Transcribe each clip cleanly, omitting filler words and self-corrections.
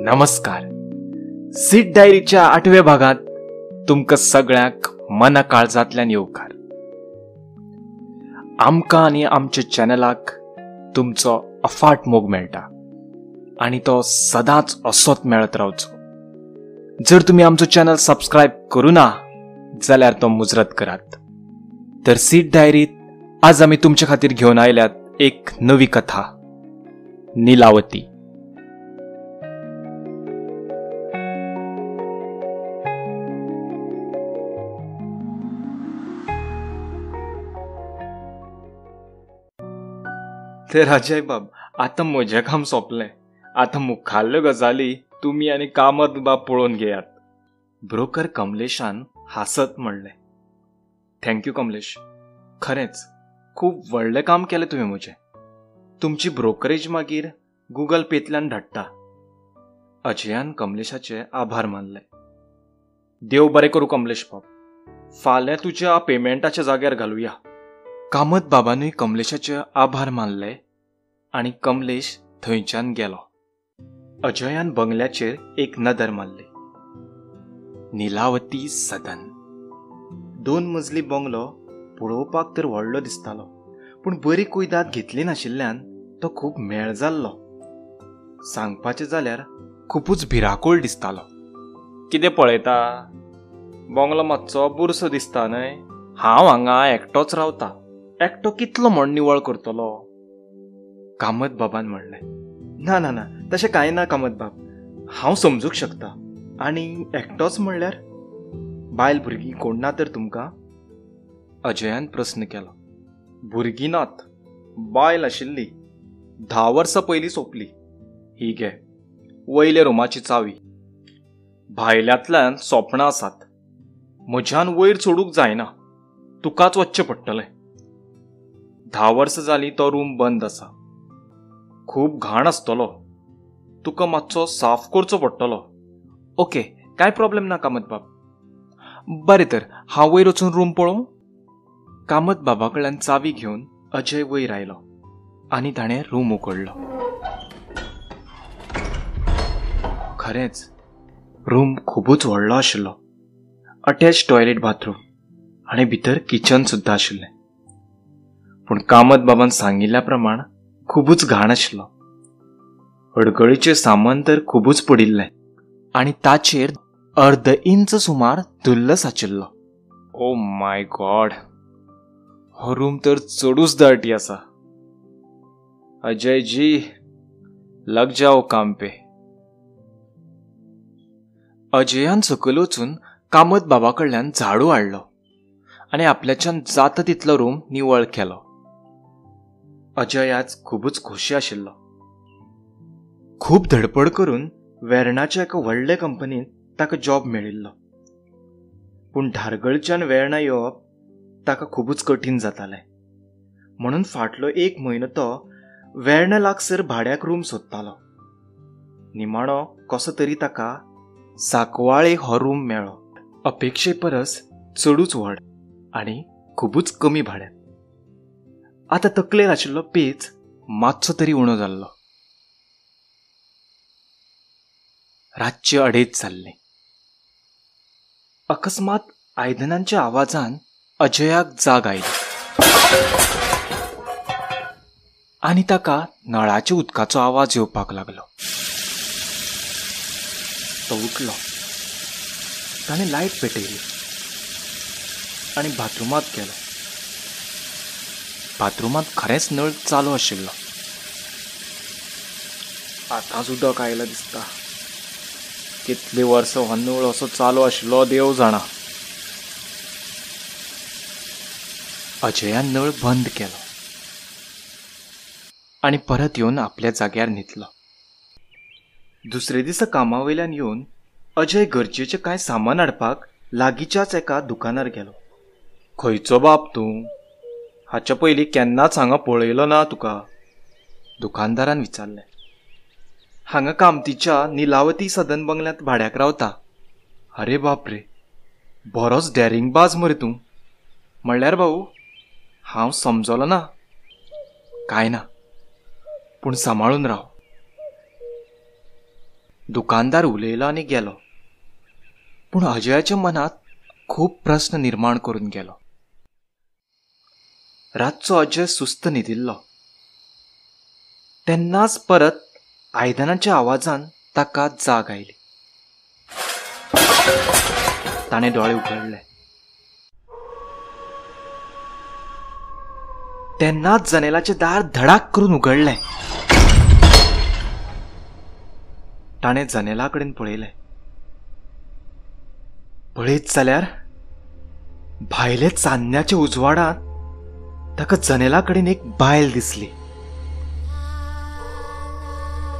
नमस्कार. सीट डायरीच्या आठव्या भागात तुमकां सगळ्यांक मना काळजांतल्यान येवकार. आमकां आनी आमच्या चॅनलाक तुमचो अफाट मोग मेळटा आनी तो सदांच असोच मेळत रावचो. जर तुमी आमचो चॅनल सबस्क्रायब करूं ना जाल्यार तो मुजरत करात. तर सीट डायरीत आज आमी तुमचे खातीर घेवन आयल्यात एक नवी कथा, निलावती. तर अजय बाब, आतां म्हजें काम सोंपलें. आतां मुखाल्ल्यो गजाली तुमी आनी कामत बाब पळोवन घेयात. ब्रोकर कमलेशान हांसत म्हणलें, thank you Kamlesh, खरेंच खूब व्हडलें काम केलें तुवें म्हजें. तुमची ब्रोकरेज मागीर गुगल पेंतल्यान धाडटा. अजयान कमलेशाचे आभार मानले. देव बरें करूं कमलेश बाब, फाल्यां तुज्या पेमेंटाच्या जाग्यार घालुया. कामत बाबानूय कमलेशाचे आभार मानले आनी कमलेश थंयच्यान गेलो. अजयान बंगल्याचेर एक नदर मारली. निलावती सदन. 2 मजली बंगलो पळोवपाक तर व्हडलो दिसतालो, पूण बरी कुयदाद घेतली नाशिल्ल्यान तो खूब मेळ जाल्लो. सांगपाचें जाल्यार खुबूच भिराकूळ दिसतालो. कितें पळयता? बंगलो मातसो बुरसो दिसता न्हय? हांव हांगा एकटोच रावता, एकटो कितलो म्हण निवळ करतलो? कामत बाबान म्हणलें. ना ना ना, तशें कांय ना कामत बाब, हांव समजूंक शकता. आनी एकटोच म्हणल्यार बायल भुरगीं कोण ना तर तुमकां? अजयान प्रस्न केलो. भुरगीं नात, बायल आशिल्ली, 10 वर्सां पयलीं सोंपली. ही घे वयल्या रुमाची चावी, भायल्यांतल्यान सोपणां आसात, म्हज्यान वयर चडूंक जायना, तुकाच वचचें पडटलें. 10 वर्सां जालीं तो रूम बंद आसा, खूब घाण आसतलो, तुका मातसो साफ करचो पडटलो. ओके, कांय प्रॉब्लेम ना कामत बाब. बरें तर हांव वयर वचून रूम पळोवं? कामत बाबा कडल्यान चावी घेवन अजय वयर आयलो आनी ताणें रूम उगडलो. खरेंच रूम खुबूच व्हडलो आशिल्लो. अटॅच टॉयलेट बाथरूम आनी भितर किचन सुद्दां आशिल्लें. पूण कामत बाबान सांगिल्ल्या प्रमाण खुबूच घाण आशिल्लो. अडगळीचें सामान तर खुबूच पडिल्लें आनी ताचेर अर्द इंच सुमार धुल्ल साचिल्लो. ओ my God, हो रूम तर चडूच डर्टी आसा. अजय जी, लग जाओ काम पे. अजयान सकयल वचून कामत बाबा कडल्यान झाडू हाडलो आनी आपल्याच्यान जाता तितलो रूम निवळ केलो. अजय आज खुबूच खोशी आशिल्लो. खूब धडपड करून वेर्णाच्या एका व्हडले कंपनीत ताका जॉब मेळिल्लो. पूण धारगळच्यान वेर्णा येवप ताका खुबूच कठीण जातालें. म्हणून फाटलो 1 म्हयनो तो वेर्णा लागसर भाड्याक रूम सोदतालो. निमाणो कसो तरी ताका साकवाळे हो रूम मेळ्ळो. अपेक्षे परस चडूच व्हड आनी खुबूच कमी भाड्यान. आतां तकलेर आशिल्लो पेच मातसो तरी उणो जाल्लो. रातचे 2:30 जाल्ले. अकस्मात आयदनांच्या आवाजान अजयाक जाग आयली आनी ताका नळाच्या उदकाचो आवाज येवपाक लागलो. तो उठलो, ताणें लायट पेटयली आनी बाथरुमांत गेलो. बाथरुमांत खरेंच नळ चालू आशिल्लो. आतांच उदक आयलां दिसता. कितलीं वर्सां हो नळ असो चालू आशिल्लो देव जाणा. अजयान नळ बंद केलो आनी परत येवन आपल्या जाग्यार न्हिदलो. दुसरे दिसा कामा वयल्यान येवन अजय गरजेचें कांय सामान हाडपाक लागींच्याच एका दुकानार गेलो. खंयचो बाब तूं? हाच्या पयलीं केन्नाच हांगा पळयलो ना तुका, दुकानदारान विचारलें. हांगा कामतीच्या निलावती सदन बंगल्यांत भाड्याक रावता. अरे बाप रे, बरोच डॅरिंगबाज मरे तूं. म्हणल्यार भाऊ, हांव समजलो ना. काय ना, पूण सांबाळून राव. दुकानदार उलयलो आनी गेलो, पूण अजयाच्या मनांत खूब प्रस्न निर्माण करून गेलो. रातचो अजय सुस्त न्हिदिल्लो तेन्नाच परत आयदनाच्या आवाजान ताका जाग आयली. ताणें दोळे उगडले तेन्नाच जनेलाचें दार धडाक करून उगडलें. ताणें जनेला कडेन पळयलें. पळयत जाल्यार भायले चान्न्याच्या उजवाडांत ताका जनेला कडेन एक बायल दिसली,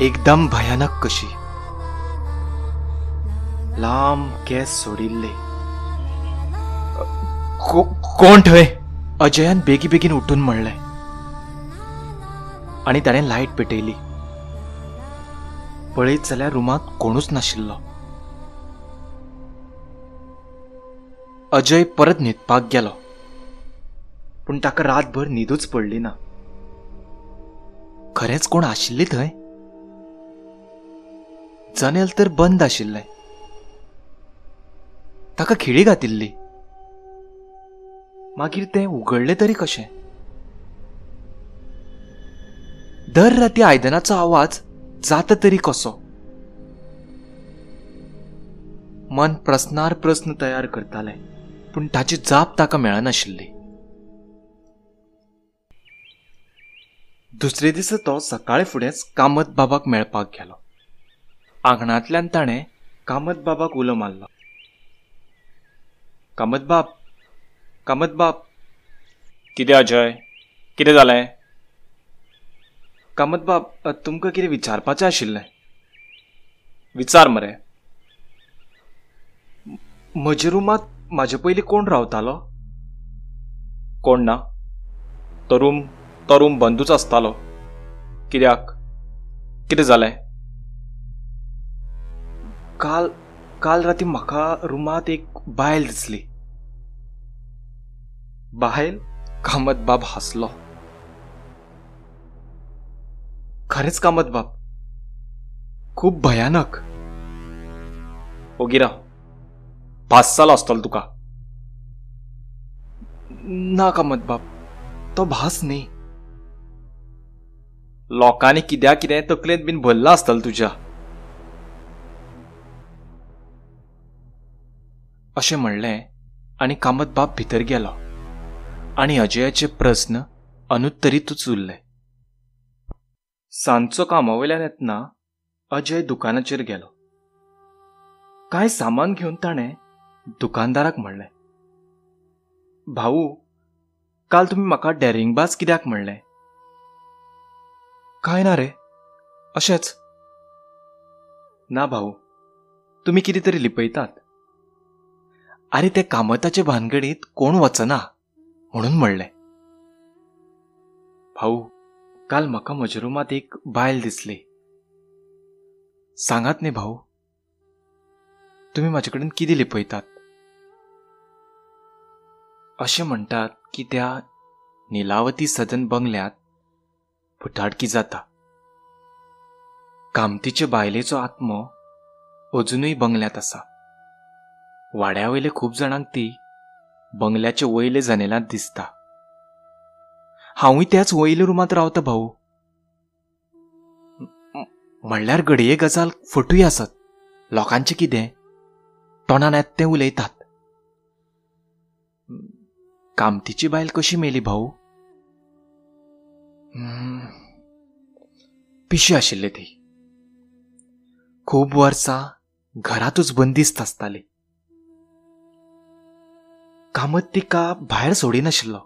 एकदम भयानक कशी, लांब केस सोडिल्ले. कोण थंय? अजयान बेगीबेगीन उठून म्हणलें आनी ताणें लायट पेटयली. पळयत जाल्यार रुमांत कोणूच नाशिल्लो. अजय परत न्हिदपाक गेलो, पूण ताका रातभर न्हिदूच पडली ना. खरेंच कोण आशिल्ली थंय? जनेल तर बंद आशिल्लें, ताका खिळी घातिल्ली, मागीर तें उगडलें तरी कशें? दर राती आयदनाचो आवाज जाता तरी कसो? मन प्रस्नार प्रस्न तयार करतालें, पूण ताची जाप ताका मेळनाशिल्ली. दुसरे दिसा तो सकाळी फुडेंच कामत बाबाक मेळपाक गेलो. आंगणांतल्यान ताणें कामत बाबाक उलो मारलो. कामत बाब, कामत बाब. कितें अजय, कितें जालें? कामत बाब, तुमकां कितें विचारपाचें आशिल्लें. विचार मरे. म्हज्या रुमांत म्हाजे पयलीं कोण रावतालो? कोण ना, तो रूम बंदूच आसतालो. कित्याक, कितें जालें? काल काल राती म्हाका रुमांत एक बायल दिसली. बायल? कामत बाब हांसलो. खरेंच कामत बाब, खूब भयानक. ओगी राव, भास जालो आसतलो तुका. ना कामत बाब, तो भास न्ही. लोकांनी कित्या कितें तकलेंत बीन भरलां आसतलें तुज्या. अशें म्हणलें आनी कामत बाब भितर गेलो आनी अजयाचे प्रस्न अनुत्तरीतूच उरले. सांजचो कामावयल्यान येतना अजय दुकानाचेर गेलो. कांय सामान घेवन ताणें दुकानदाराक म्हणलें, भाऊ, काल तुमी म्हाका डेरिंगबाज कित्याक म्हणलें? काय ना रे, अशेंच. ना भाऊ, तुमी कितें तरी लिपयतात. आरे, ते कामताचे भानगडीत कोण वचना म्हणून म्हणलें. भाऊ, काल म्हाका म्हज्या रुमांत एक बायल दिसली. सांगात न्ही भाऊ, तुमी म्हाजे कडेन कितें लिपयतात? अशें म्हणटात की त्या निलावती सदन बंगल्यांत फुटाडकी जाता. कामतीचे बायलेचो आत्मो अजुनूय बंगल्यांत आसा. वाड्या वयले खूब जाणांक ती बंगल्याचे वयले जनेलांत दिसता. हांवूय त्याच वयल्या रुमांत रावता भाऊ. म्हणल्यार घडये गजाल फटूय आसत. लोकांचें कितें तोंडान येता तें उलयतात. कामतीची बायल कशी मेली भाऊ? पिशी आशिल्ली ती. खूब वर्सां घरांतूच बंदिस्त आसताली. कामत तिका भायर सोडिनाशिल्लो.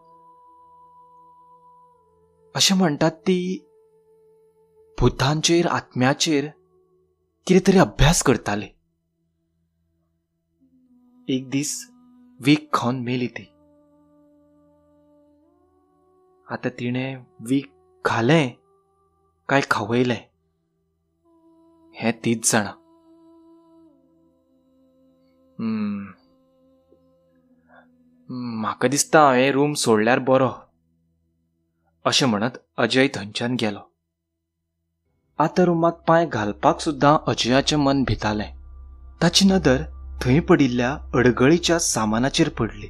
अशें म्हणटात ती भुतांचेर आत्म्याचेर कितें तरी अभ्यास करताली. एक दीस वीख खावन मेली ती. आतां तिणें वीख खालें काय खावयलें हें तीच जाणा. म्हाका दिसता हांवें रूम सोडल्यार बरो. अशें म्हणत अजय थंयच्यान गेलो. आतां रुमांत पांय घालपाक सुद्दां अजयाचें मन भितालें. ताची नदर थंय पडिल्ल्या अडगळीच्या सामानाचेर पडली.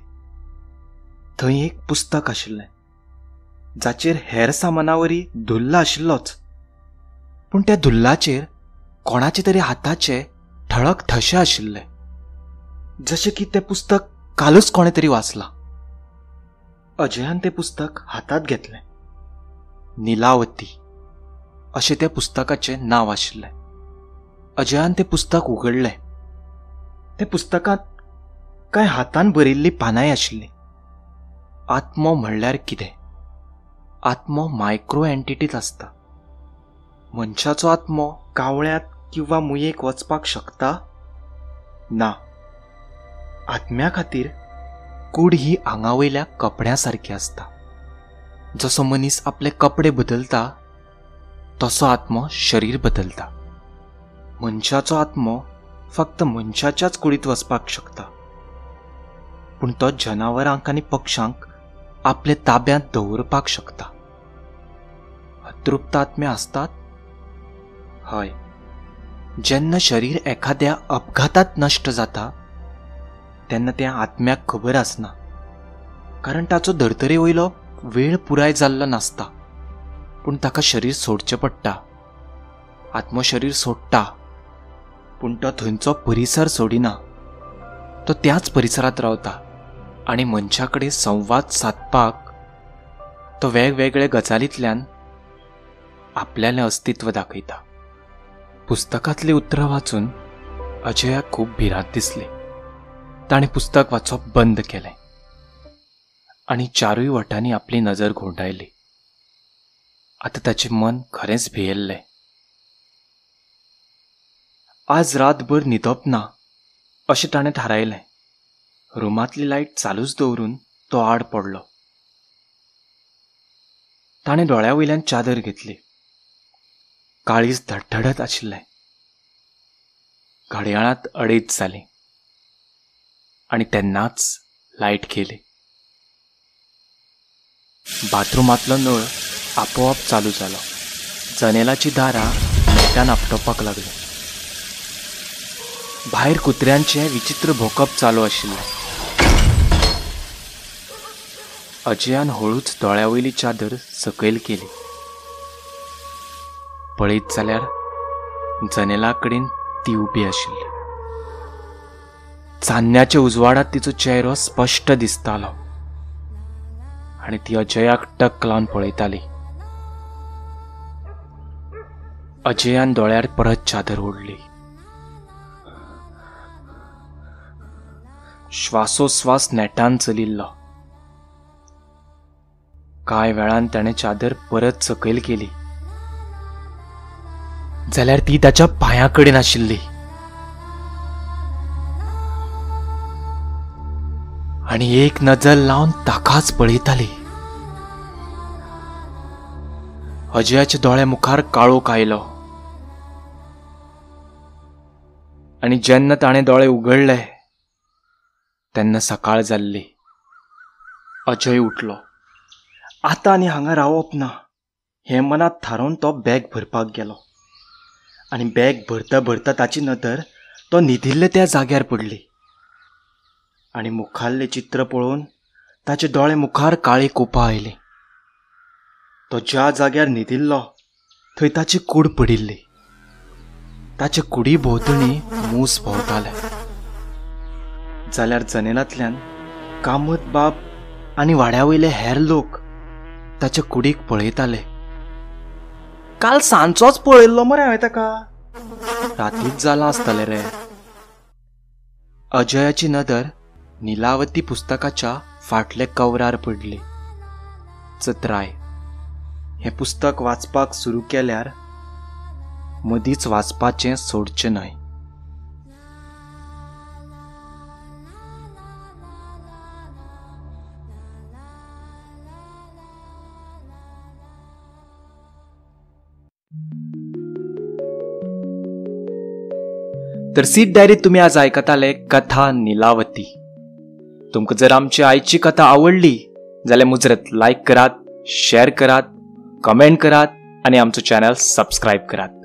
थंय एक पुस्तक आशिल्लें जाचेर हेर सामानावरी धुल्ल आशिल्लोच, पूण त्या धुल्लाचेर कोणाचे तरी हाताचे ठळक ठशे आशिल्ले, जशें की तें पुस्तक कालूच कोणें तरी वाचलां. अजयान तें पुस्तक हातांत घेतलें. निलावती अशें त्या पुस्तकाचें नांव आशिल्लें. अजयान तें पुस्तक उगडलें. त्या पुस्तकांत कांय हातान बरयिल्लीं पानांय आशिल्लीं. आत्मो म्हणल्यार कितें? आत्मो मायक्रो एंटिटीत आसता. मनशाचो आत्मो कावळ्यांत किंवा मुयेक वचपाक शकता? ना. आत्म्या खातीर कूड ही आंगा वयल्या कपड्या सारकी आसता. जसो मनीस आपले कपडे बदलता तसो आत्मो शरीर बदलता. मनशाचो आत्मो फक्त मनशाच्याच कुडींत वचपाक शकता, पूण तो जनावरांक आनी पक्षांक आपले ताब्यांत दवरपाक शकता. अतृप्त आत्मे आसतात? हय. जेन्ना शरीर एखाद्या अपघातात नश्ट जाता तेन्ना त्या आत्म्याक खबर आसना, कारण ताचो धर्तरे वयलो वेळ पुराय जाल्लो नासता. पूण ताका शरीर सोडचें पडटा. आत्मो शरीर सोडटा, पूण तो थंयचो परिसर सोडिना. तो त्याच परिसरांत रावता आनी मनशा कडेन संवाद सादपाक तो वेगवेगळे गजालींतल्यान आपल्यालें अस्तित्व दाखयता. पुस्तकांतलीं उतरां वाचून अजयाक खूब भिरांत दिसली. ताणें पुस्तक वाचप बंद केलें आनी चारूय वटांनी आपली नजर घुंवडायली. आतां ताचें मन खरेंच भियेल्लें. आज रातभर न्हिदप ना अशें ताणें थारायलें. रुमांतली लायट चालूच दवरून तो आड पडलो. ताणें दोळ्या वयल्यान चादर घेतली. काळीज धडधडत आशिल्लें. घडयाळांत 2:30 जालीं आनी तेन्नाच लायट गेली. बाथरुमांतलो नळ आपोआप चालू जालो. जनेलाचीं दारां नेटान आपटोवपाक लागलीं. भायर कुत्र्यांचें विचित्र भोंकप चालू आशिल्लें. अजयान हळूच दोळ्या वयली चादर सकयल केली. पळयत जाल्यार जनेला कडेन ती उबी आशिल्ली. चान्न्याच्या उजवाडांत तिचो चेहरो स्पश्ट दिसतालो आनी ती अजयाक टक लावन पळयताली. अजयान दोळ्यार परत चादर ओडली. श्वासोश्वास नेटान चलिल्लो. कांय वेळान ताणें चादर परत सकयल केली जाल्यार ती ताच्या पांया कडेन आशिल्ली आनी एक नजर लावन ताकाच पळयताली. अजयाच्या दोळ्या मुखार काळोख आयलो आनी जेन्ना ताणें दोळे उगडले तेन्ना सकाळ जाल्ली. अजय उठलो. आतां आनी हांगा रावप ना हें मनांत थारोवन तो बॅग भरपाक गेलो आनी बॅग भरता भरता ताची नदर तो न्हिदिल्ले त्या जाग्यार पडली आनी मुखाल्लें चित्र पळोवन ताचे दोळे मुखार काळी कोपां आयली. तो ज्या जाग्यार न्हिदिल्लो थंय ताची कूड पडिल्ली. ताचे कुडी भोंवतणी मूस भोंवताले. जाल्यार जनेलांतल्यान कामत बाब आनी वाड्या वयले हेर लोक ताच्या कुडीक पळयताले. काल सांजचोच पळयल्लो मरे हांवें ताका, रातीच जालां आसतलें रे. अजयाची नदर निलावती पुस्तकाच्या फाटल्या कवरार पडली. चत्राय हें पुस्तक वाचपाक सुरू केल्यार मदींच वाचपाचें सोडचें न्हय. तर सीट डायरीत तुमी आज आयकताले कथा निलावती. तुमकां जर आमची आयची कथा आवडली जाल्यार मुजरत लायक करात, शेअर करात, कमेंट करात आनी आमचो चॅनल सबस्क्रायब करात.